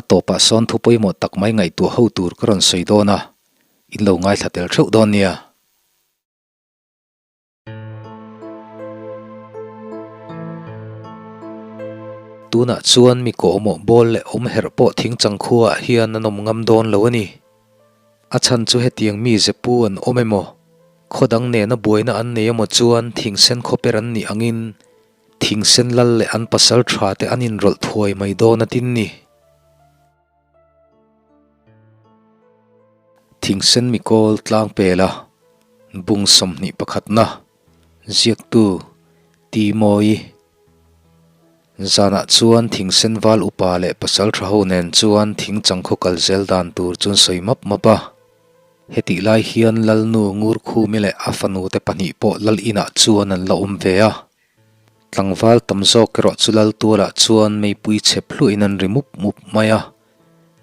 tawpah sawn thu pawimawh tak mai ngaihtuah ho tur ka rawn sawi dawn a, in lo ngaithla tel theuh dawn nia. Tunah chuan mi kawhmawh bawl leh awm herh pawh thingchang khuaah hian an awm ngam dawn lo a ni. A chhan chu hetiang mi zepu an awm emaw, khaw dang nena buaina an nei emaw chuan thingsen khawper an nih angin thingsen lal leh an pasal tha te an inrawlh thuai mai dawn a tin ni. Thingsen mikawl tlang pela bung 21na ziaktu Ti Mawi. Zanah chuan thingsen val upa leh pasal tha ho nen chuan thing changkhaw kal zel dan tur chu an sawi map map a. Hetih lai hian Lalnu Ngurkhumi leh a fanute pahnih pawh Lal inah chuan an la awm ve a. Tlangval tam zawk erawh chu lal tualah chuan meipui chhep hluahin an ri mup mup mai a,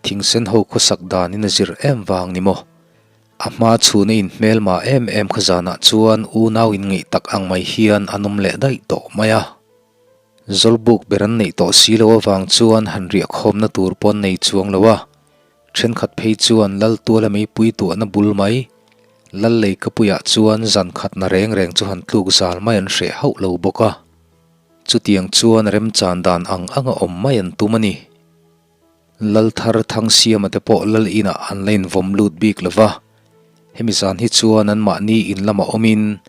thingsen ho khawsak danin a zir em vang ni maw? A hma chhuna inhmelma em em kha zanah chuan unau inngeih tak ang mai hian an awm leh daih tawh mai a. Zawlbuk ber an neih tawh si lo avang chuan han riahkhawmna tur pawh an nei chuang lo a, Thenkhat phei chuan lal tuala meipui tuahna bul mai, lal lei kapuiah chuan zan khatna reng reng chu han tluk zal mai an hreh hauh lo bawk a. Chutiang chuan remchan dan ang anga awm mai an tum a ni. Lal thar Thangsiama te pawh lal inah an la invawm lut bik lo va, hemi zan hi chuan anmahni in lamah awmin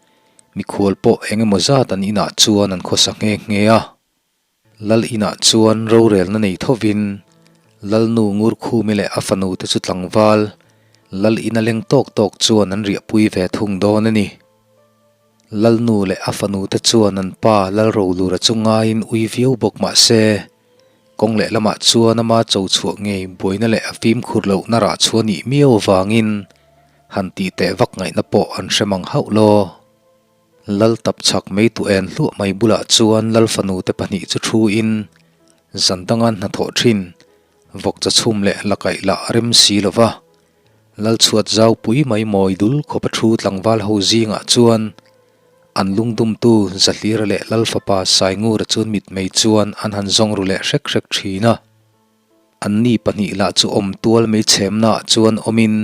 mikhual pawh eng emaw zat an inah chuan an khawsa nghe nghe a. Lal inah chuan rorelna nei thovin Lalnu Ngurkhumi leh a fanu te chu tlangval Lal ina leng tawk tawk chuan an riahpui ve thung dawn a ni. Lalnu leh a fanu te chuan an pa Lalrolura chu ngaiin ui viau bawk mah se, kawng leh lamah chuan ama cho chhuah ngei buaina leh a fimkhur lohna rah chhuah nih miau avangin han tih teh vak ngaihna pawh an hre mang hauh law. Lal tap chhak mei tu en hluah mai bulah chuan Lal fanu te pahnih chu thu in zan danga hnathawh thin vawk cha chhum leh la kaih lah rem si lo va. Lal chhuat zau pui mai mawi dul khawp a thu tlangval ho zingah chuan an lungdumtu Zahlira leh Lal fapa Saingura chuan mitmei chuan an han zawng ru leh hrek hrek thin a. Anni pahnih lah chu awm tual mei chhemnaah chuan awmin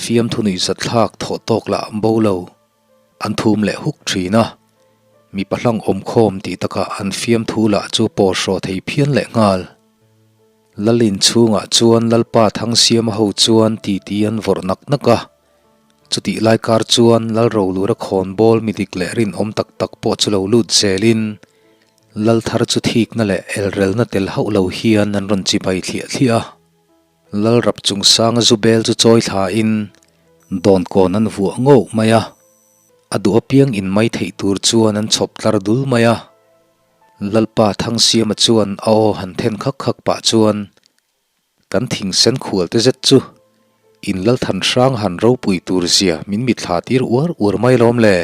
fiamthu nuihzatthlak thawh tawk lah bo lo. An thum leh huk thin a, mipa hlang awmkhawm tih takah an fiamthu lah chu pawr hraw thei phian leh nghal. Lalin chhungah chuan Lalpa Thangsiama ho chuan titi an vawrh nak nak a, chutih lai kar chuan Lalrolura khawnbawl midik leh rinawm tak tak pawh chu lo lut zelin Lalthar chu thikna leh elrelna tel hauh lo hian an rawn chibai thliah thliah a. Lalrap chungsanga zu bel chu chawi thlain dawnkawn an vuah ngauh mai a, a duh apiang in mai theih tur chuan an chhawp tlar dul mai a. Lalpa Thangsiama chuan a aw han then khak khak pah chuan, Kan thingsen khual te zet chu in Lalthan hrang han ropui tur zia min mitthla tir uar uar mai lawm le.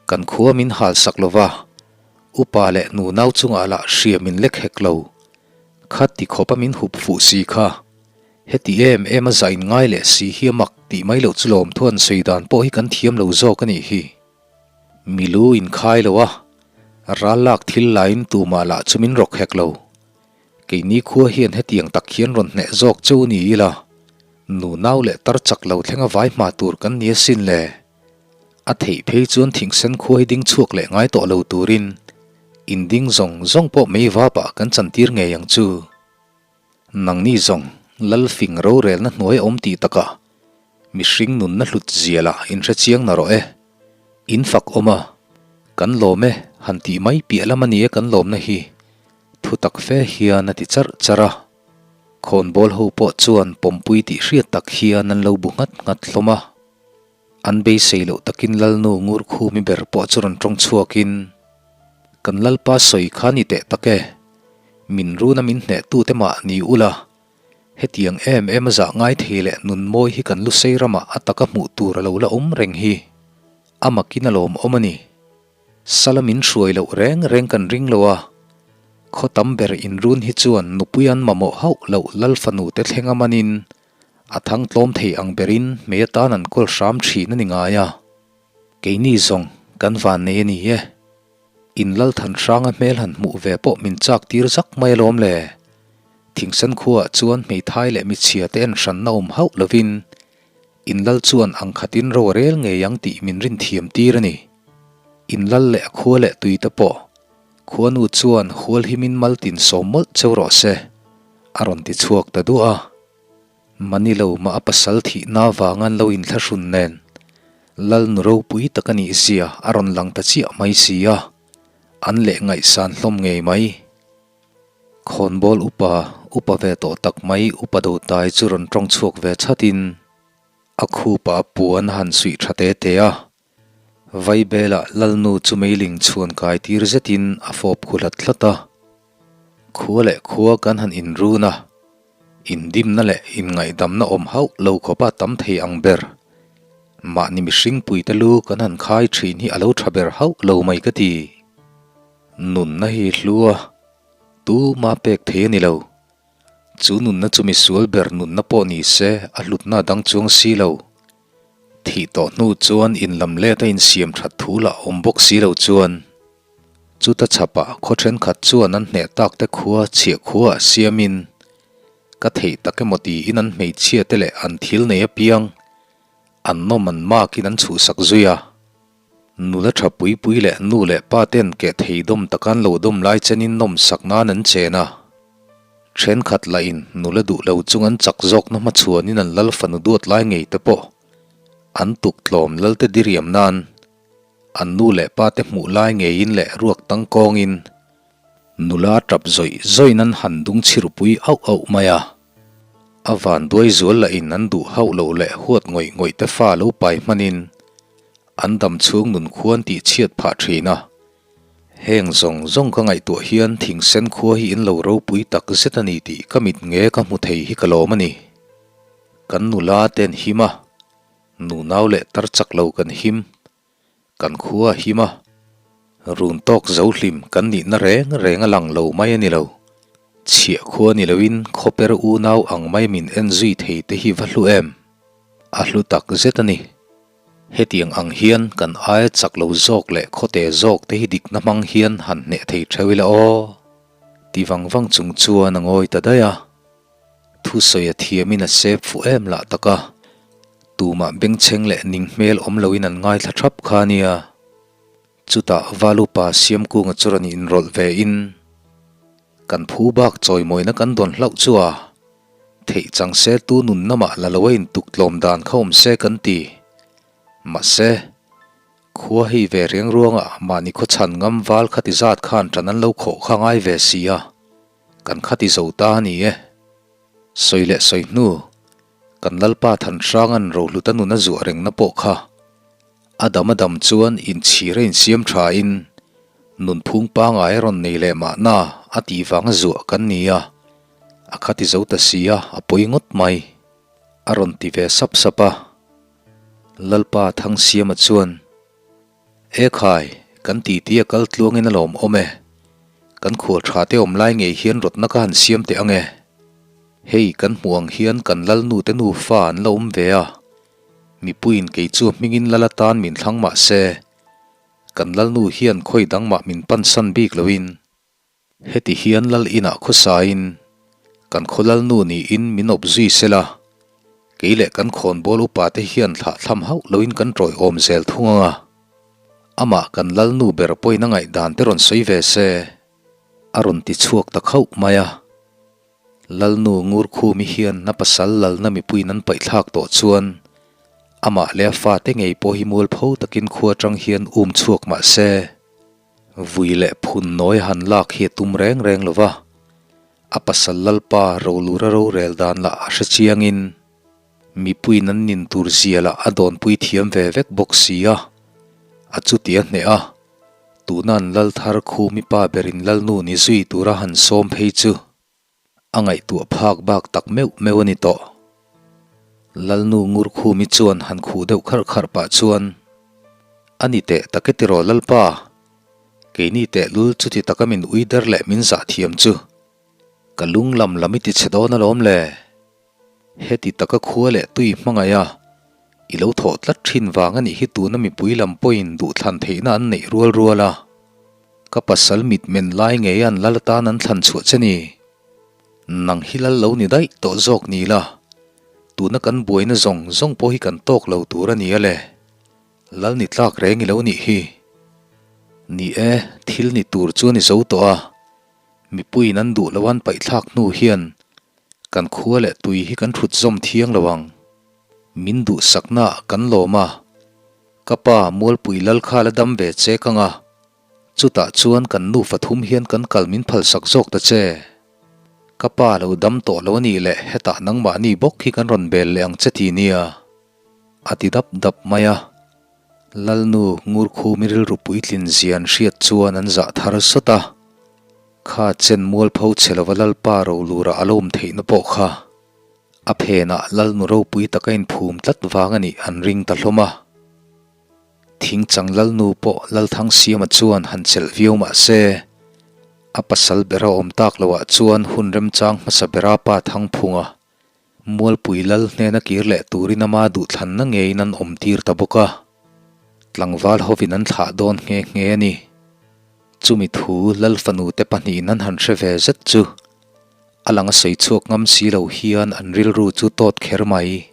Kan khua min hal sak lo va, upa leh nu nau chungah lah hria min lek hek lo. Kha ti khawpa min hup fuh si kha. Heti em em a zah in ngai leh si hi a mak tih mai loh chu lawmthu an sawi dan pawh hi kan thiam lo zawk a nih hi. Milu in khai lo a, ral lak thil laiin tumah lah chu min rawk hek lo. Keini khua hian hetiang tak hian rawn hneh zawk cheu ni ila, nu nau leh tar chak lo thlenga vai hma tur kan ni asin le. A theih phei chuan thingsen khua hi ding chhuak leh ngai tawh lo turin in ding zawng zawng pawh mei vapah kan chantir ngei ang chu. Nangni zawng lal fing rorelna hnuai a awm tih takah mihring nunna hlut zia lah in hre chiang na rawh e. In fak awm a, kan lawm e han tih mai piah lam a ni e kan lawmna hi thu tak fe hian a ti charh charh a. Khawnbawl ho pawh chuan pawmpui tih hriat tak hian an lo bu nghat nghat hlawm a. An beisei loh takin Lalnu Ngurkhumi ber pawh chu rawn tawng chhuakin, Kan Lalpa sawi kha ni teh tak e, min runa min hnehtute mah ni ula, hetiang em em a zah ngai thei leh nun mawi hi kan Lusei ramah a taka hmuh tur a lo la awm reng hi a makin a lawmawm a ni. Sala min hruai loh reng reng kan ring lo a, khaw tam ber inrun hi chuan nupui an mamawh hauh loh Lal fanu te thleng a manin A thang tlawm thei ang berin hmei atan an kawl hram thin a ni ngai a. Keini zawng kan van nei a ni e. In Lalthan hranga hmel han hmuh ve pawh min chak tir zak mai alawm le. Thingsen khuaah chuan hmeithai leh michhia te en hranna awm hauh lovin in lal chuan ang khatin ro a rel ngei ang tih min rin thiam tir a ni. In lal leh a khua leh tui te pawh khuanu chuan hual himin maltin sawm mawlh cheu rawh se, a rawn ti chhuak ta duah a. Manilo mah a pasal thihna vanga an lo inthlahrun nen Lal nu ropui tak a nih zia a rawn lang ta chiah mai si a, an leh ngaihsan hlawm ngei mai. Khawnbawl upa, upa ve tawh tak mai upa Dotai chu rawn tawng chhuak ve chhatin a khupa puan a han suih tha te te a. Vaibelah Lalnu chu meiling chhuan kai tir zetin a fawp khu hlat hlat a. Khua leh khua kan han inrun a, indimna leh inngaihdamna awm hauh lo khawpa tam thei ang ber. Mahni mihring puite lu kan han khai thin hi a lo tha ber hauh lo mai ka ti. Nunna hi hlu a, tuma pek thei a ni lo. Chu nunna chu misual ber nunna pawh ni se a hlutna a dang chuang si lo. Thih tawh hnu chuan inlam let a insiam that thu lah awm bawk si lo chuan chuta chhapah khaw thenkhat chuan an hneh tak te khua chhiah khua ah siamin ka theih tak emaw tiin an hmeichhia te leh an thil nei apiang an nawm an makin an chhuhsak zui a. Nula tha pui pui leh nu leh pa ten keh thei dawm taka an lo dawm lai chenin nawmsak nan an chen a. Thenkhat lahin nula duh lo chung an chak zawkna hmachhuanin an lal fanu duat lai ngei te pawh an tuk tlawm lalte diriam nan an nu leh pa te hmuh lai ngeiin leh ruak tangkawngin nula tap zawih zawihin an han dung chhirpui auh auh mai a. A vanduai zual lahin an duh hauh loh leh huat ngawih ngawih te fa lo pai hmanin an dam chhung nun khuan tih chhiat phah thin a. Heng zawng zawng ka ngaihtuah hian thingsen khua hi in lo ropui tak zet a ni tih ka mit nge ka hmu thei hi ka lawm a ni. Kan nula te an him a, nunau leh tar chak lo kan him. Kan khua a him a, run tawk zo hlim kan nihna reng reng a lang lo mai a ni lo. Chhiah khua ni loin khawper unau ang mai min en zui thei te hi va hlu em? A hlu tak zet a ni. Hetiang ang hian kan aia chak lo zawk leh khawte zawk te hi dikna hmang hian han hneh thei theuh ila aw. Ti vang vang chung chuan a ngawi ta daih a. Thusawi a thiamin a sep fuh em lah tak a, tumah bengchheng leh ning hmel awm loin an ngaithla thap kha a nia. Chutah Valupa Siamkunga chu rawn inrawlh ve in, Kan phu bak chawimawina kan dawn hlauh chu a, theih chang se tu nun namah la lo a intuk tlawm dan kha awm se kan ti. Mahse, khua hei ve riang ruangah mahni khawchhan ngam val khati zat khan ṭan an lo khawh kha ngai ve si a. Kan khati zo ta a ni e. Sawi leh sawi hnu, kan Lalpa Thanhranga'n rohluta nun a zuah rengna pawh kha a dam a dam chuan inchhir a insiam thain nunphung pangai a rawn nei leh mahna a tih vanga zuah kan ni a, a khati zo ta si a, a pawi ngawt mai. A rawn ti ve sap sap a. Lalpa Thangsiama chuan. E khai, kan titi a kal tluangin a lawm awm e. Kan khual tha te awm lai ngei hian rawtna ka han siam teh ang e. Hei kan hmuh ang hian kan lalnu te nufa an la awm ve a. Mipuiin kei chu a hmingin lal atan min thlang mah se, kan lalnu hian khawi dang mah min pansan bik loin. Heti hian lal inah khawsain kan khaw lalnu niin min awp zui sela, kei leh kan khawnbawl upate hian thlahthlam hauh loin kan tawiawm zel thung ang a. Amah kan lalnu ber pawhin a ngaihdan te rawn sawi ve se, a rawn ti chhuak ta khauh mai a. Lalnu Ngurkhumi hian a pasal lalna mipuiin an paihthlak tawh chuan amah leh a fate ngei pawh hi mualpho takin khua atang hian um chhuak mah se, Vui leh phun nawi han lak hi a tum reng reng lo va, a pasal Lalpa Rolura rorel dan lah a hre chiangin mipuiin an nin tur zia lah a dawnpui thiam ve vek bawk si a, a chuti a hneh a, tuna an lal thar Khumi pa berin Lalnu ni zui tura han sawm phei chu. A ngaihtuah phak bak tak meuh meuh a ni tawh. Lalnu Ngurkhumi chuan han khuh deuh kharh kharh pah chuan, A ni teh tak e tiraw Lalpa, keini tehlul chuti taka min ui der leh min zah thiam chu ka lung lam lam i ti chhe dawn alawm le. Heti taka khua leh tui hmangaih a, i lo thawh tlat thin vang a nih hi tuna mipui lam pawhin duhthlan theihna an neih rual rual a. Ka pasal mitmen lai ngei an lal atan an thlan chhuah che ni. Nang hi lal lo ni daih tawh zawk ni la, tuna kan buaina zawng zawng pawh hi kan tawk lo tur a ni a le. Lal ni tlak reng i lo nih hi. Ni e, thil ni tur chu a ni zo tawh a, mipuiin an duh lo an paihthlak hnu hian kan khua leh tui hi kan thut zawm thiang lo ang. Min duhsaknaah kan lawm a, ka pa Mualpui lal kha la dam ve che kang a, Chutah chuan kan nufa thum hian kan kal min phalsak zawk ta che. Ka pa lo dam tawh lo a nih leh hetah nangmahni bawk hi kan rawn bel leh ang che ti nia. A ti dap dap mai a. Lalnu Ngurkhumi rilru puitlin zia an hriat chuan an zah thar sawt a. Kha chen mualpho che lova Lalpa rolura a lo awm theihna pawh kha a phenah Lalnu ropui taka inphum tlat vang a nih an ring ta hlawm a. Thingchang Lalnu pawh Lalthangsiama chuan han chelh viau mah se, a pasal bera awm tak loah chuan hun remchang hmasa bera pa Thangphunga, Mualpui Lal hnena kir leh turin ama duhthlanna ngeiin an awm tir ta bawk a. Tlangval hovin an thlah dawn nghe nghe a ni. Chumi thu Lal fanute pahnihin an han hre ve zet chu a lang a sawi chhuak ngam si lo hian an rilru chu tawt kher mai.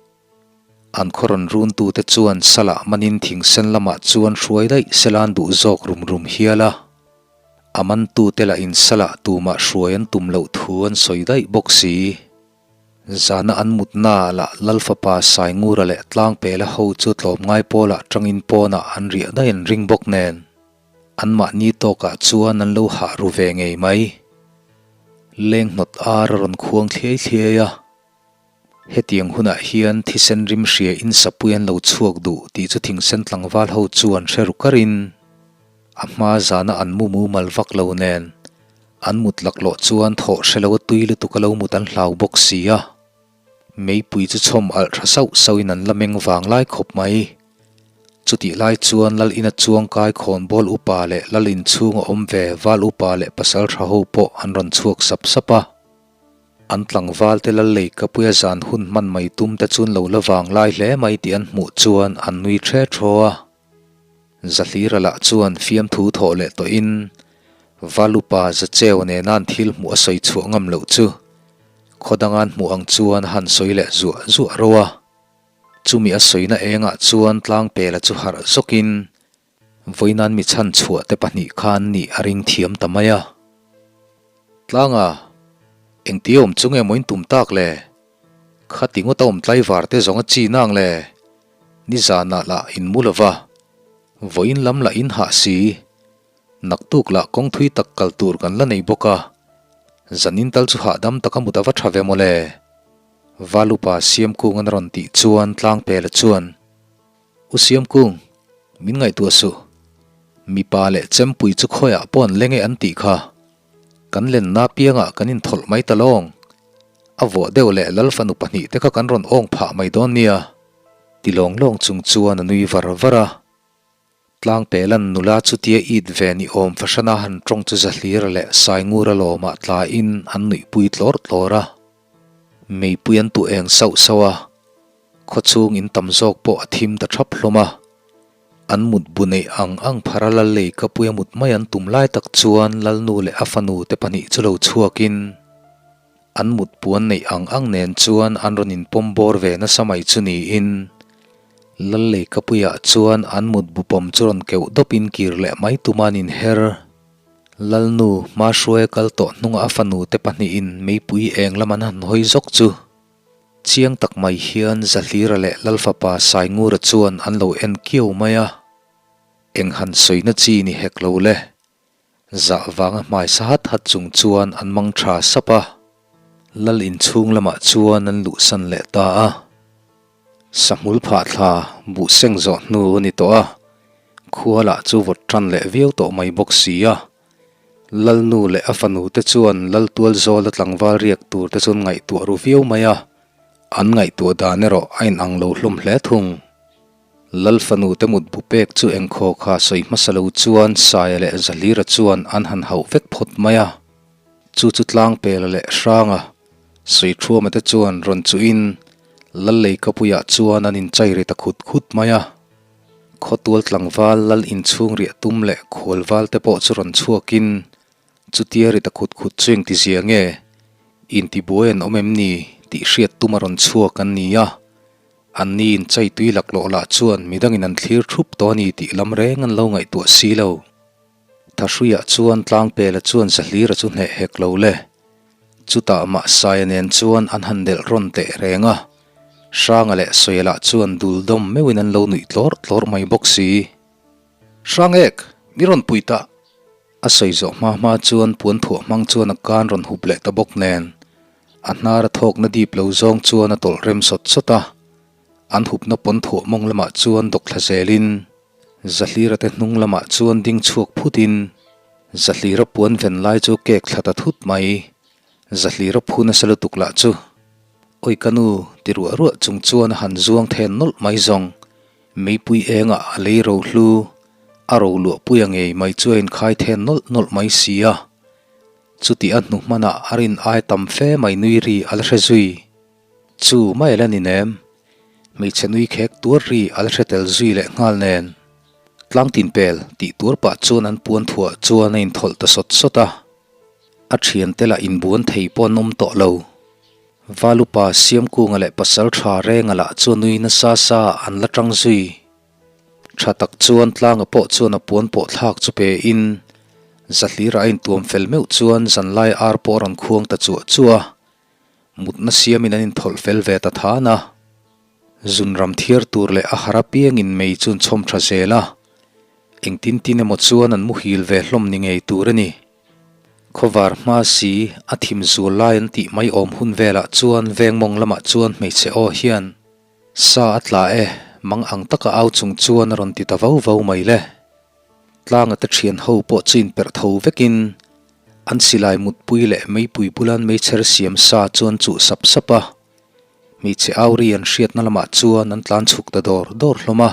An khaw rawn runtute chuan salah manin thingsen lamah chuan hruai daih sela an duh zawk rum rum hial a. A mantute lahin salah tumah hruai an tum loh thu an sawi daih bawk si. Zana an mutnaah lah Lal fapa Saingura leh Tlangpela ho chu tlawmngai pawlah tangin pawnah an riah daih an ring bawk nen, anmahni tawkah chuan an lo hah ru ve ngei mai. Lenghnawt ar a rawn khuang thliai thliai a. Hetiang hunah hian thisen rim hria in sapui an lo chhuak duh tih chu thingsen tlangval ho chuan hre ru karin a hma zana an mu mumal vak lo nen an mut laklawh chuan thawh hre lo a tui lutuk a lo mut an hlau bawk si a. Meipui chu chhawm alh tha sauh sauhin an la meng vang lai khawp mai. Chutih lai chuan Lal ina chuangkai khawnbawl upa leh Lal inchhung a awm ve val upa leh pasal tha ho pawh an rawn chhuak sap sap a. An tlangvalte lal lei kapuia zan hun hman mai tum te chuan lo la vang lai hle mai tih an hmuh chuan an nui ṭhe ṭhaw a. Zahlira lah chuan fiamthu thawh leh tawhin Valupa Zacheu nena an thil hmuh a sawi chhuah ngam loh chu khaw danga an hmuh ang chuan a han sawi leh zuah zuah ro a. Chumi a sawina engah chuan Tlangpela chu harh zawkin Vawinan mi chhan chhuah te pahnih khan nih a ring thiam ta mai a. Tlanga, engtia awm chu nge maw in tum tak le? Khati ngawt a awm tlaivar te zawng a chi nang le? Nizanah lah in mu lova, vawiin lam lah in hah si. Naktuk lah kawng thui tak kal tur kan la nei bawk a, zanin tal chu hahdam taka mut a va tha ve maw le? Valupa Siamkungan a rawn tih chuan Tlangpela chuan, U Siamkung, min ngaihtuah suh. Mipa leh chempui chu khawiah pawh an leng e an tih kha. Kan lenna piangah kan inthawlh mai ta lawng. A vuah deuh leh Lal fanu pahnihte kha kan rawn awng phah mai dawn nia. Ti lawng lawng chung chuan a nui var var a. Tlangpelan nula chutia it ve ni awm fahrana han tawng chu Zahlira leh Saingura lawmah tlain an nuihpui tlawr tlawr a. Meipui an tuh eng sauh sauh a. Khawchhung in tam zawk pawh a thim ta thap hlawm a, an mut bu neih ang ang phara lal lei kapuia mut mai an tum lai tak chuan Lalnu leh a fanu te pahnih chu lo chhuakin an mut puan neih ang ang nen chuan an rawn inpawm bawr ve nasa mai chu niin Lal lei kapuiah chuan an mut bu pawm chu rawn keuh dawpin kir leh mai tuma an inher. Lalnu hma hruaia kal tawh hnunga a fanu te pahnihin meipui eng lam an han hawi zawk chu. Chiang tak mai hian Zahlira leh Lalfapa Saingura chuan an lo en kiau mai a, eng han sawina chi ni hek lo le. Zah vanga hmai sa hat hat chung chuan an mang tha sap a, Lal inchhung lamah chuan an luhsan leh ta a. Sahmul phah thla buh seng zawh hnu a ni tawh a, khua lah chu vawt tan leh viau tawh mai bawk si a. Lalnu leh a fanu te chuan Laltual zawla tlangval riak tur te chuan ngaihtuah ru viau mai a, an ngaihtuah dan erawh a inang lo hlawm hle thung. Lal fanu te mutbu pek chu engkhaw kha sawi hmasa lo chuan Saia leh Zahlira chuan an han hauh vek phawt mai a, chu chu Tlangpela leh Hranga Suithuama te chuan rawn chuhin Lal Leikapuiah chuan an inchai ri ta khut khut mai a. Khawtual tlangval lal inchhung riah tum leh khualval te pawh chu rawn chhuakin chutia ri ta khut khut chu engti zia nge? Intibuai an awm em ni tih hriat tum a rawn chhuak an ni a, anni inchei tui laklawh lah chuan midangin an thlir thup tawh a ni tih lam reng an lo ngaihtuah si lo. Thahruiah chuan Tlangpela chuan Zahlira chu hneh hek lo le. Chutah Mahsaia nen chuan an han delh rawn teh reng a, Hranga leh Sawia lah chuan dul dawm meuhin an lo nuih tlawr tlawr mai bawk si. Hrangek, mi rawn pui ta! A sawi zawh hma hma chuan puan thuah hmang chuan a kan rawn hup leh ta bawk nen, a hnar a thawkna dip lo zawng chuan a tawlh rem sawt sawt a. An hupna pawn thuah mawng lamah chuan dawk thla zelin, Zahlira te hnung lamah chuan ding chhuak phutin, Zahlira puan ven lai chu kek thla ta thut mai. Zahlira phu nasa lutuk lah chu, Awi ka nu, ti ruah ruah chung chuan a han zuang then nawlh mai zawng. Meipui engah a lei ro hlu, a ro luahpui a ngei mai chu a inkhai then nawlh nawlh mai si a. Chuti a hnu hmanah a rin ai tam fe mai nui ri a la hre zui. Chu mai la ni nem. Hmeichhe nui khek tuar ri a la hre tel zui leh nghal nen. Tlangtin pel tih tuar pah chuan an puan thuah chuan a inthawlh ta sawt sawt a. A thiante lah inbuan thei pawh an awm tawh lo. Valupa Siamkunga leh pasal tha Renga lah chu nui nasa sa an la tang zui. Tha tak chuan Tlanga pawh chuan a puan pawh thlak chu pe in, Zahlira a intuam fel meuh chuan zanlai ar pawh a rawn khuang ta chuah chuah a. Mutna siamin an inthawlh fel ve ta than a. Zunram thiar tur leh a har apiangin mei chu an chhawm tha zel a. Engtin tin emaw chuan an muhil ve hlawm ni ngei tur a ni. Khawvar hma si a thim zual lai an tih mai awm hun velah chuan veng mawng lamah chuan hmeichhe aw hian, Sa a tla e, mang ang taka au chung chuan a rawn ti ta vau vau mai le. Tlanga te thian ho pawh chu inperh tho vekin an silai mutpui leh meipui bulan meichher siam sa chu an chuh sap sap a. Hmeichhe au ri an hriatna lamah chuan an tlan chhuk ta dawr dawr hlawm a.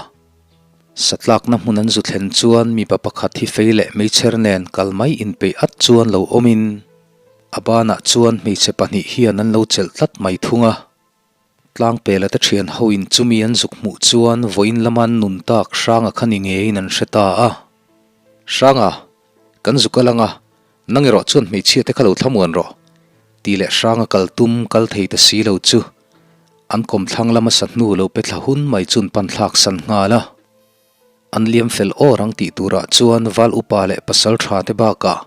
Satlakna hmun an zu thlen chuan mipa pakhat hi fei leh meichher nen kal mai inpeih at chuan lo awmin a banah chuan hmeichhe pahnih hian an lo chelh tlat mai thung a. Tlangpela te thian hoin chumi an zuk hmuh chuan vawiin lama an nun tak Hranga kha ni ngeiin an hre ta a. Hranga, kan zu kal anga, nang erawh chuan hmeichhia te kha lo thlamuan rawh, tih leh Hranga kal tum kal thei ta si lo chu an kawmthlang lama sa hnu lo pe thla hun mai chun pan thlak san nghal a. An liam fel awr ang tih turah chuan val upa leh pasal tha te bakah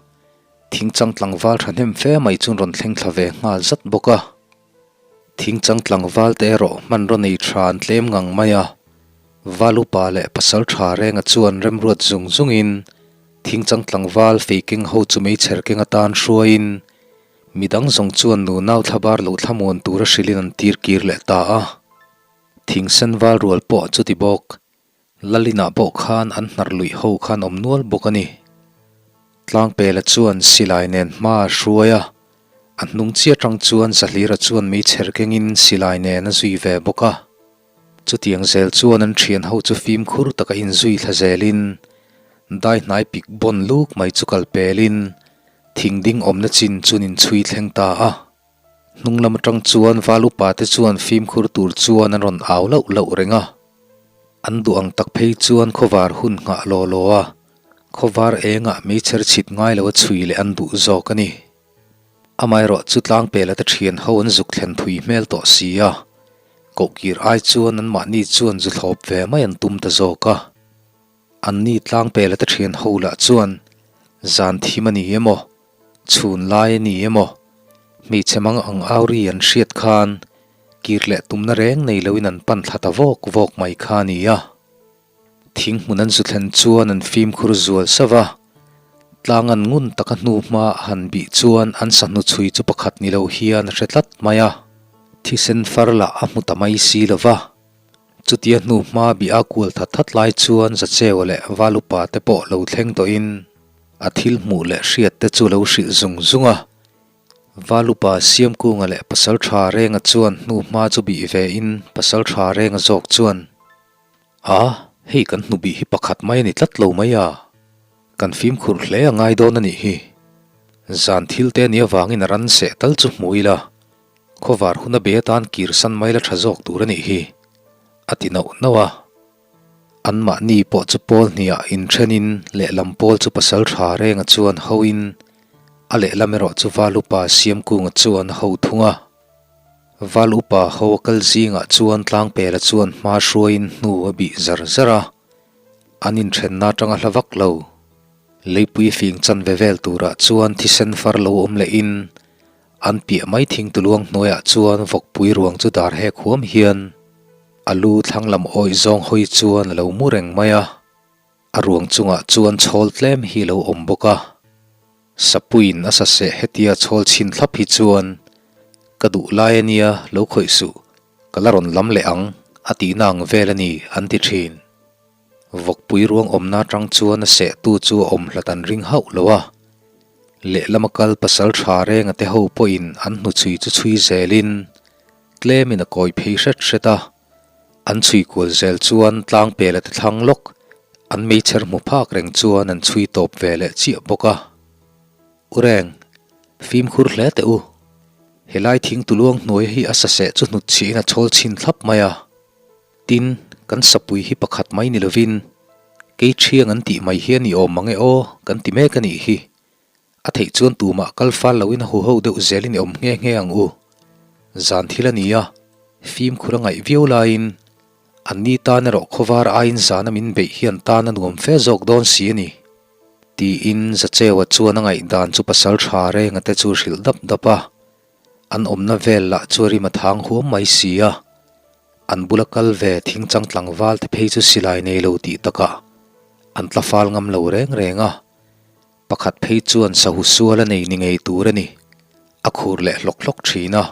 thingchang tlangval thahnem fe mai chun rawn thleng thla ve nghal zat bawk a. Thingchang tlangval te erawh hmanraw nei tha an tlem ngang mai a, Val upa leh pasal tha renga chuan remruat zung zungin thingchang tlangval fei keng ho chu meichher keng atan hruaiin midang zawng chuan nunau thlabar lo thlamuan tura hrilhin an tir kir leh ta a. Thingsen val rual pawh chuti bawk. Lalinah pawh khan an hnar luih ho khan awm nual bawk a ni. Tlangpela chuan silai nen hma a hruai a, a hnung chiah atang chuan Zahlira chuan meichher kengin silai nen a zui ve bawk a. Chutiang zel chuan an thian ho chu fimkhur taka inzui thla zelin dai hnai pik bawn luk mai chu kal pelin thing ding awmna chin chuan inchhui thleng ta a. Hnung lam atang chuan val upa te chuan fimkhur tur chuan an rawn au lauh lauh reng a. An duh ang tak phei chuan khawvar hun nghah law law a, khawvar engah meichher chhit ngai lo a chhui leh an duh zawk a ni. Amaherawh chu tlangpela te thian ho an zuk thlen thui hmel tawh si a, kohkir ai chuan anmahni chuan zu thlawp ve mai an tum ta zawk a. Anni tlangpela te thian ho lah chuan zan thim a ni emaw, chhun lai a ni emaw, hmeichhe mang ang au ri an hriat khan Kir leh tumna reng nei loin an pan thla ta vawk vawk mai kha a ni a. Thing hmun an zu thlen chuan an fimkhur zual sauh a, tlang an ngun taka hnu hma a han bih chuan an sahnu chhui chu pakhat ni lo hian a hre tlat mai a, thisen far lah a hmu ta mai si lo va. Chutia hnu hma bih a kual that that lai chuan Zacheua leh Valupa te pawh lo thleng tawhin a thil hmuh leh hriat te chu lo hrilh zung zung a. Valupa Siamkunga leh Pasaltha Renga chuan hnu hma chu bih ve in Pasaltha Renga zawk chuan, A, hei kan hnu bih hi pakhat mai a ni tlat lo mai a, kan fimkhur hle a ngai dawn a nih hi. Zan thil te nih avangin a ran seh tal chu hmu ila, khawvar hun a be atan kir san mai la tha zawk tur a nih hi, a ti nauh nauh a. Anmahni pawh chu pawl hniah inthenin lehlam pawl chu Pasaltha Renga chuan hoin. A lehlam erawh chu Val Upa Siamkunga chuan a ho thung a. Val Upa ho a kal zingah chuan Tlangpela chuan hma hruaiin hnu a bih zar zar a. An inthenna atanga hla vak lo. Leipui fing chanve vel turah chuan thisen far lo awm lehin an piah mai thing tuluang hnuaiah chuan vawkpui ruang chu dar hek huam hian a lu thlang lam awih zawng hawi chuan a lo mu reng mai a. A ruang chungah chuan chhawl tlem hi lo awm bawk a, Sapuiin a saseh hetia chhawl chhin thlap hi chuan ka duh lai a nia lo khawih suh, ka la rawn lam leh ang a tihna ang vel a ni an ti thin. Vawkpui ruang awmna atang chuan a sehtu chu a awm hlat an ring hauh lo a, lehlama kal pasal tha renga te ho pawhin an hnuchhui chu chhui zelin tlemin a kawi phei hret hret a. An chhui kual zel chuan tlangpela te thlang lawk an meichher hmu phak reng chuan an chhui tawp ve leh chiah bawk a. U Reng, fimkhur hle teh u. Helai thing tuluang hnuai hi a saseh chu hnut chhihin a chhawl chhin thlap mai a. Tin, kan sapui hi pakhat mai ni lovin kei thiang an tih mai hian i awm mang e aw kan ti mek a nih hi. A theih chuan tumah kal fal loin a huho deuh zelin i awm nghe nghe ang u. Zan thil a ni a, fimkhur a ngaih viau laiin an ni tan erawh khawvar aiin zana min beih hian tan a nuam fe zawk dawn si a ni. Tiin Zacheua chuan a ngaihdan chu pasal tha renga te chu hrilh dap dap a, an awmna vel lah chu a rim a thang huam mai si a, an bula kal ve thingchang tlangval te phei chu silai nei lo tih takah an tla fal ngam lo reng reng a. Pakhat phei chuan sahu sual a nei ni ngei tur a ni, a khur leh hlawk hlawk thin a.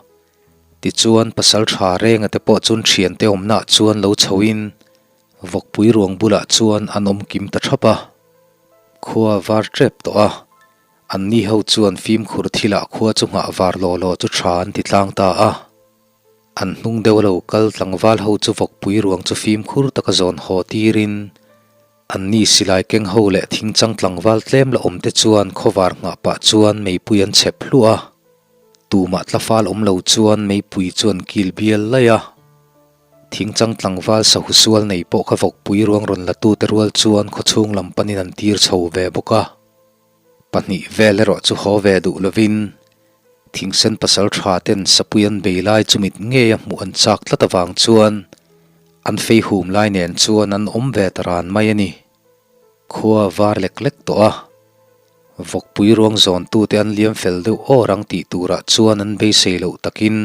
Tichuan pasal tha renga te pawh chun thiante awmnaah chuan lo chhoin vawkpui ruang bulah chuan an awm kim ta thap a. Khua var tep tawh a, anni ho chuan fimkhur thilah khua chu nghah var law law chu tha an ti tlang ta a. An hnung deuh a lo kal tlangval ho chu vawkpui ruang chu fimkhur taka zawn haw tirin Anni silai keng ho leh thingchang tlangval tlem la awm te chuan khawvar nghah pah chuan meipui an chhep hluah a. Tumah tlafal awm lo chuan meipui chu an kil bial laih a. Thingchang tlangval sahu sual nei pawh kha vawkpui ruang rawn la tute rual chuan khawchhung lam panin an tir chho ve bawk a. Pahnih vel erawh chu haw ve duh lovin thingsen pasal tha ten sapui an bei lai chu mit ngei a hmuh an chak tlat avang chuan an fei hum lai nen chuan an awm ve ta ran mai a ni. Khua a var lek lek tawh a, vawkpui ruang zawntute an liam fel deuh awr ang tih turah chuan an beisei loh takin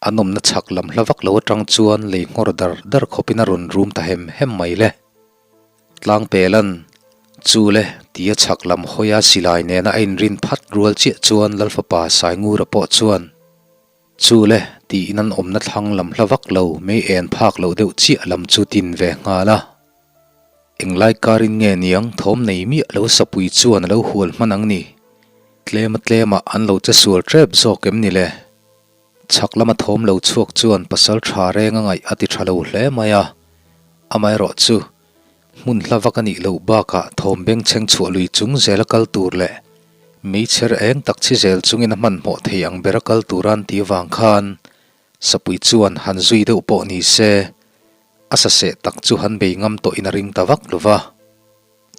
an awmna chhak lam hla vak lo atang chuan lei nghawr dar dar khawpin a rawn rum ta hem hem mai le. Tlangpelan, Chu le, tia chhak lam hawia silai nena a inrin phat rual chiah chuan Lalfapa Saingura pawh chuan, Chu le, tiin an awmna thlang lam hla vak lo, mei en phak loh deuh chiah lam chu tin ve nghal a. Englai karin nge niang thawm nei miah lo sapui chuan a lo hual hman ang ni? Tlema tlemah an lo che sual tep zawk em ni le? Chhak lama thawm lo chhuak chuan pasal tha reng a ngaih a ti tha lo hle mai a, amaherawh chu hmun hla vak a nih loh bakah thawm bengchheng chhuah lui chung zela kal tur leh meichher eng tak chhi zel chungin a hmanhmawh thei ang bera kal tura an tih avang khan sapui chuan han zui deuh pawh ni se a saseh tak chu han bei ngam tawhin a ring ta vak lo va.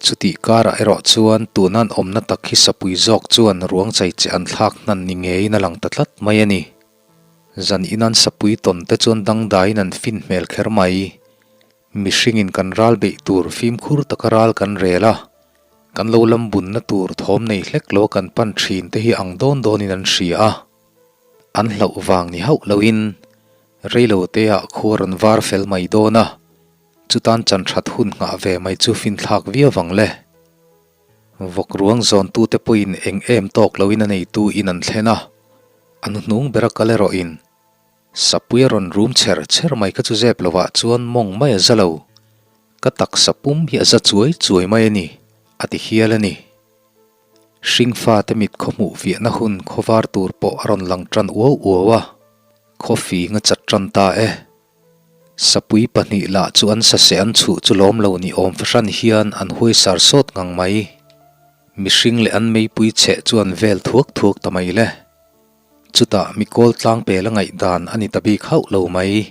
Chutih karah erawh chuan tunan awmna tak hi sapui zawk chuan ruang chai che an thlak hnan ni ngeiin a lang ta tlat mai a ni. Zan inan sapui tawn te chuan dangdaiin an fin hmel kher mai. Mihringin kan ral beih tur fimkhur taka ral kan rel a, kan lo lam bunna tur thawm nei hlek lo kan pan thin te hi ang dawn dawnin an hria a. An hlauh vang ni hauh loin reilo teah khua rawn var fel mai dawn a. Chutan chan that hun nghah ve mai chu finthlak viau vang le. Vawk ruang zawntute pawhin eng em tawk loin a neitu in an thlen a, a hnuhnung bera kal erawhin Sapui a rawn rum chher chher mai kha chu zep lovah chuan mawng mai a za lo, ka taksa pum hi a za chuai chuai mai a ni, a ti hial a ni. Hringfate mit khaw hmuh fiahna hun khawvar tur pawh a rawn lang tan uau uau a, khawfing a chat tan ta e. Sapui pahnih lah chu an saseh an chhuh chu lawm lo ni awm fahran hian an huai sar sawt ngang mai. Mihring leh an meipui chheh chu an vel thuak thuak ta mai le. Chutah mikawl tlangpel a ngaihdan a ni ta bik hauh lo mai.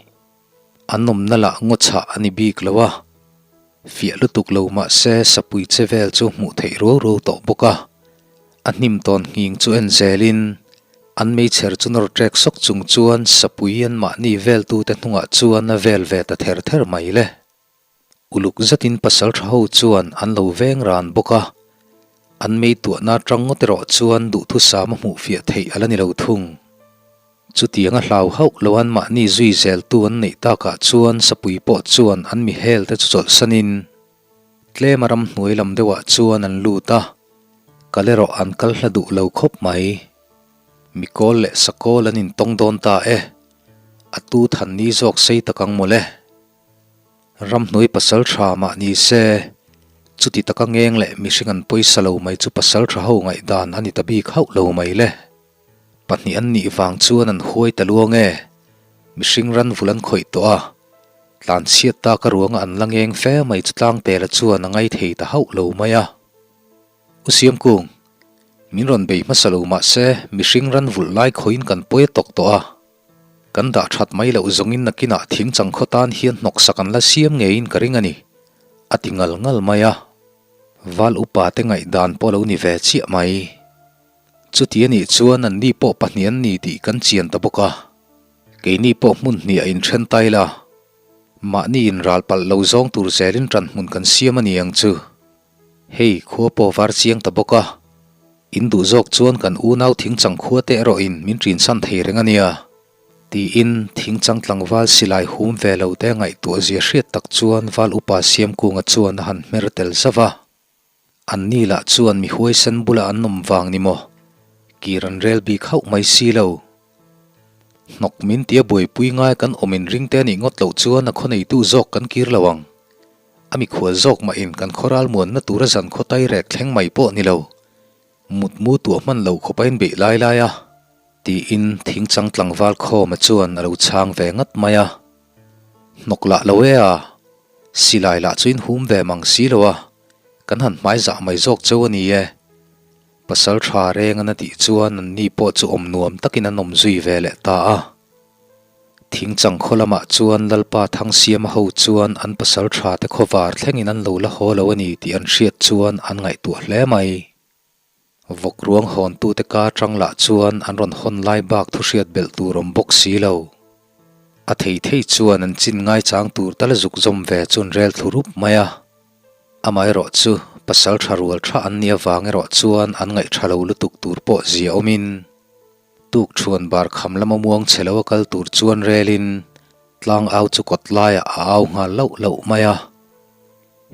An awmna lah ngaw chhah a ni bik lo a. Fiah lutuk lo mahse sapui che vel chu hmuh theih ruau ruau tawh bawk a. A hnim tawn nghing chu en zelin an meichher chu nawr ṭek sawk chung chuan sapui an mahni veltute hnungah chuan a vel ve ta ther ther mai le. Uluk zetin pasalṭha ho chuan an lo veng ran bawk a, an mei tuahna aṭang ngawt erawh chuan duhthusam a hmuh fiah theih a la ni lo thung. Chutiang a hlau hauh lo an mahni zui zeltu an neih takah chuan sapui pawh chuan an mi helte chu chawlhsanin tlem a ramhnuai lam deuhah chuan an lut a, kal erawh an kal hla duh lo khawp mai. Mikawl leh Sakawl an intawng dawn ta e, a tu than ni zawk sei tak ang mawle. Ramhnuai pasal tha mah ni se, chuti taka ngeng leh mihring an pawisa lo mai chu pasal tha ho ngaihdan a ni ta bik hauh lo mai le. Pahnih an nih vang chuan an huai ta luang e, mihring ran vul an khawih tawh a, tlanchhiat taka ruanga an la ngeng fe mai chu Tlangtela chuan a ngai thei ta hauh lo mai a. U Siamkung, min rawn bei hmasa lo mah se, mihring ran vulh lai khawiin kan pawi a tawk tawh a. Kan dah that mai loh zawngin nakinah thing chang khaw tan hian hnawksak an la siam ngeiin ka ring a ni, a ti ngal ngal mai a. Val upa te ngaihdan pawh lo ni ve chiah mai. Chuti a nih chuan anni pawh pahnih an ni tih kan chian ta bawk a. Keini pawh hmun hnih a inthen ta ila, mahni inral palh lo zawng tur zelin ṭan hmun kan siam a ni ang chu. Hei, khua pawh var chiang ta bawk a. In duh zawk chuan kan unau thingchang khua te erawhin min ṭinsan thei reng a nia. Tiin thingchang tlangval silai hum ve lo te ngaihtuah zia hriat tak chuan Val Upa Siamkunga chuan a han hmer tel zauh a. Anni lah chuan mi huaisen bula an awm vang ni maw? Kir an rel bik hauh mai si lo. Hnawk min tia buaipui ngai kan awm inring te anih ngawt loh chuan a khawneitu zawk kan kir lo ang. A mikhual zawk mahin kan khawral muanna tura zan khaw tai rek thleng mai pawh ni lo. Mutmu tuah hman lo khawp a inbeih lai lai a. Tiin thingchang tlangval khawma chuan a lo chhang ve ngat mai a. Hnawk lah lo e a, silai lah chu in hum ve mang si lo a, kan han hmai zah mai zawk cheu a ni e. Pasal tha reng an a tih chuan anni pawh chu awm nuam takin an awm zui ve leh ta a. Thingchang khaw lamah chuan Lalpa Thangsiama ho chuan an pasal tha te khawvar thlengin an lo la haw lo a ni tih an hriat chuan an ngaihtuah hle mai. Vawk ruang hawntute ka tang lah chuan an rawn hawn lai bak thu hriat belh tur awm bawk si lo. A thei thei chuan an chin ngaichang tur tal zuk zawm ve chu an rel thlu rup mai a. Amaherawh chu pasal tha rual tha an nih avang erawh chuan an ngaih tha lo lutuk tur pawh zia awmin Tuk thuan bar kham lama muang chhe lo a kal tur chuan relin tlang au chu kawt laiah a au nghal loh loh mai a.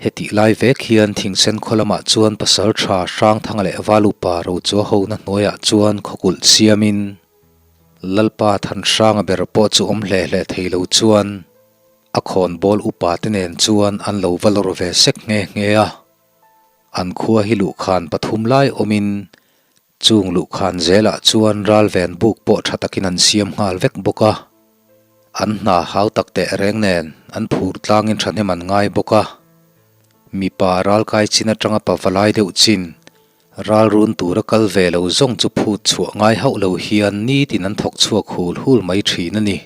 Hetih lai vek hian thingsen khaw lamah chuan pasal tha Hrangthanga leh Valupa Rochua hona hnuaiah chuan khawkulh siamin Lalpa Thanhranga ber pawh chu awm hle hle thei lo chuan a khawnbawl upa te nen chuan an lo va lawr ve sek nghe nghe a. An khua hi luhkhan pathum lai awmin Chung luhkhan zelah chuan ralven buk pawh tha takin an siam nghal vek bawk a. An hna hau tak teh reng nen an phur tlangin thahnem an ngai bawk a. Mipa ralkai chin atanga pavalai deuh chin, ral run tura kal ve lo zawng chu phut chhuah ngai hauh lo hian nitin an thawk chhuak hul hul mai thin a ni.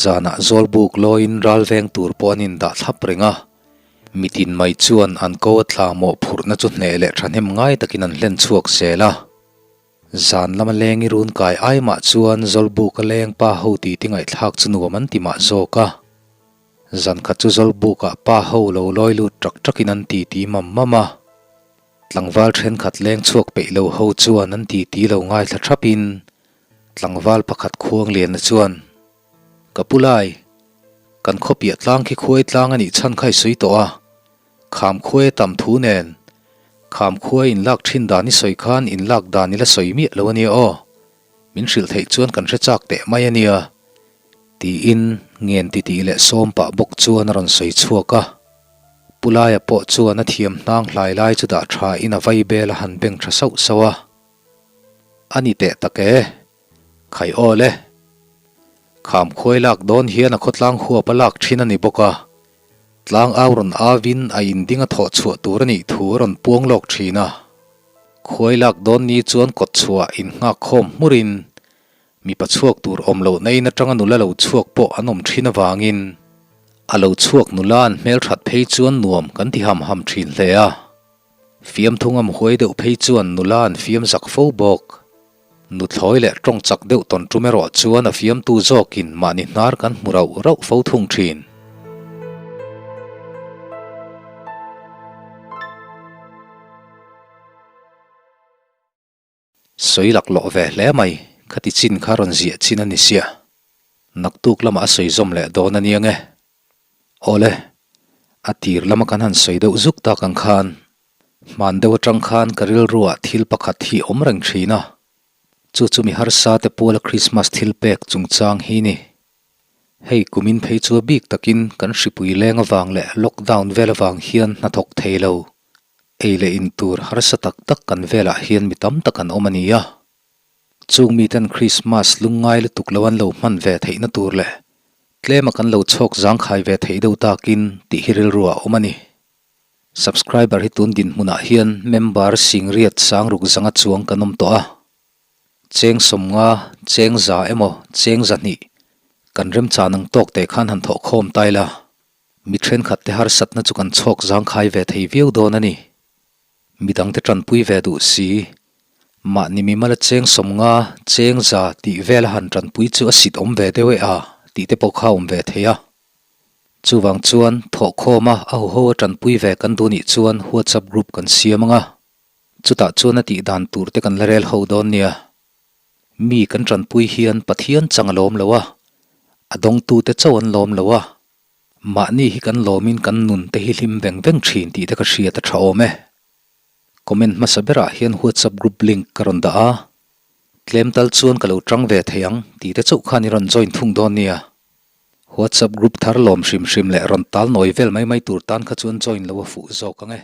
Zanah zawlbuk lawiin ral veng tur pawh an indah thlap reng a, mitin mai chuan an ko a tla mawhphurhna chu hneh leh thahnem ngai takin an hlen chhuak zel a. Zan lama lengi run kai ai mah chuan zawlbuka leng pa ho titi ngaihthlak chu nuam an ti mah zawk a. Zan khat chu zawlbukah pa ho lo lawi lut ṭak ṭakin an titi mam mam a. Tlangval thenkhat leng chhuak peih lo ho chuan an titi lo ngaithla ṭhapin Tlangval pakhat khuang lianna chuan, Ka pu lai, kan khawpiah tlang khi khuai tlang a nih chhan kha i sawi tawh a, kham khuai a tam thu nen, kham khuai in lak thin dan i sawi khan in lak dan i la sawi miah lo a nia aw, min hrilh theih chuan kan hre chak teh mai a nia, tiin ngen titih leh sawm pah bawk chuan a rawn sawi chhuak a. Pu Laia pawh chuan a thiam hnang hlai lai chu dah tha in a vai bel a han beng tha sauh sauh a. A ni teh tak e. Khai aw le. Kham khuai lak dawn hian a khawtlang huap a lak thin a ni bawk a. Tlang au rawn avin a inding a thawh chhuah tur a nih thu a rawn puang lawk thin a. Khuai lak dawn ni chuan kawt chhuah innghak khawm hmurin mipa chhuak tur awm lohna in atanga nula lo chhuak pawh an awm thin avangin a lo chhuak nula an hmelthat phei chuan nuam kan ti ham ham thin hle a. Fiamthu ngam huai deuh phei chuan nula an fiam zak fo bawk. Nuthlawi leh tawng chak deuh tawn tum erawh chuan a fiamtu zawkin mahni hnar kan hmu rauh rauh fo thung thin. Sawi laklawh ve hle mai, khati chin kha rawn ziah chin a ni sia. Naktuk lamah a sawi zawm leh dawn a nia nge. Awle, a tir lama kan han sawi deuh zuk tak ang khan, hman deuh atang khan ka rilruah thil pakhat hi awm reng thin a, chu chu mi harsa te puala Krismas thil pek chungchang hi ni. Hei kumin phei chu a bik takin kan hripui leng avang leh lockdown vel avang hian hnathawk thei lo. Ei leh in tur harsa tak tak kan velah hian mi tam tak an awm a ni a. Chung miten Krismas lungngai lutuk lo an lo hman ve theihna tur leh tlema kan lo chhawk zangkhai ve theih deuh takin tih hi rilru ah awm a ni. Subscriber hi tun dinhmunah hian member singriat sangruk zanga chuang kan awm tawh a. Cheng sawmnga, cheng za emaw, cheng zahnih kan remchan ang tawk teh khan han thawh khawm ta ila, mi thenkhat te harsatna chu kan chhawk zangkhai ve thei viau dawn a ni. Midangte tanpui ve duh si, mahni mimala cheng sawmnga, cheng za tih vela han tanpui chu a sit awm ve deuh e a tih te pawh kha a awm ve thei a. Chuvang chuan thawhkhawma a huho a tanpui ve kan duh nih chuan WhatsApp group kan siam ang a. Chutah chuan a tih dan tur te kan la rel ho dawn nia. Mi kan tanpui hian Pathian chang a lawm lo a, a dawngtute chauh an lawm lo a, mahni hi kan lawmin kan nun te hi hlim veng veng thin tih te ka hriat a tha awm e. Comment hmasa berah hian WhatsApp group link ka rawn dah a, tlem tal chuan ka lo tang ve thei ang tih te chauh khan i rawn join thung dawn nia. WhatsApp group thar lawm hrim hrim leh rawn tal nawi vel mai mai tur tan kha chuan join lo a fuh zawk ang e.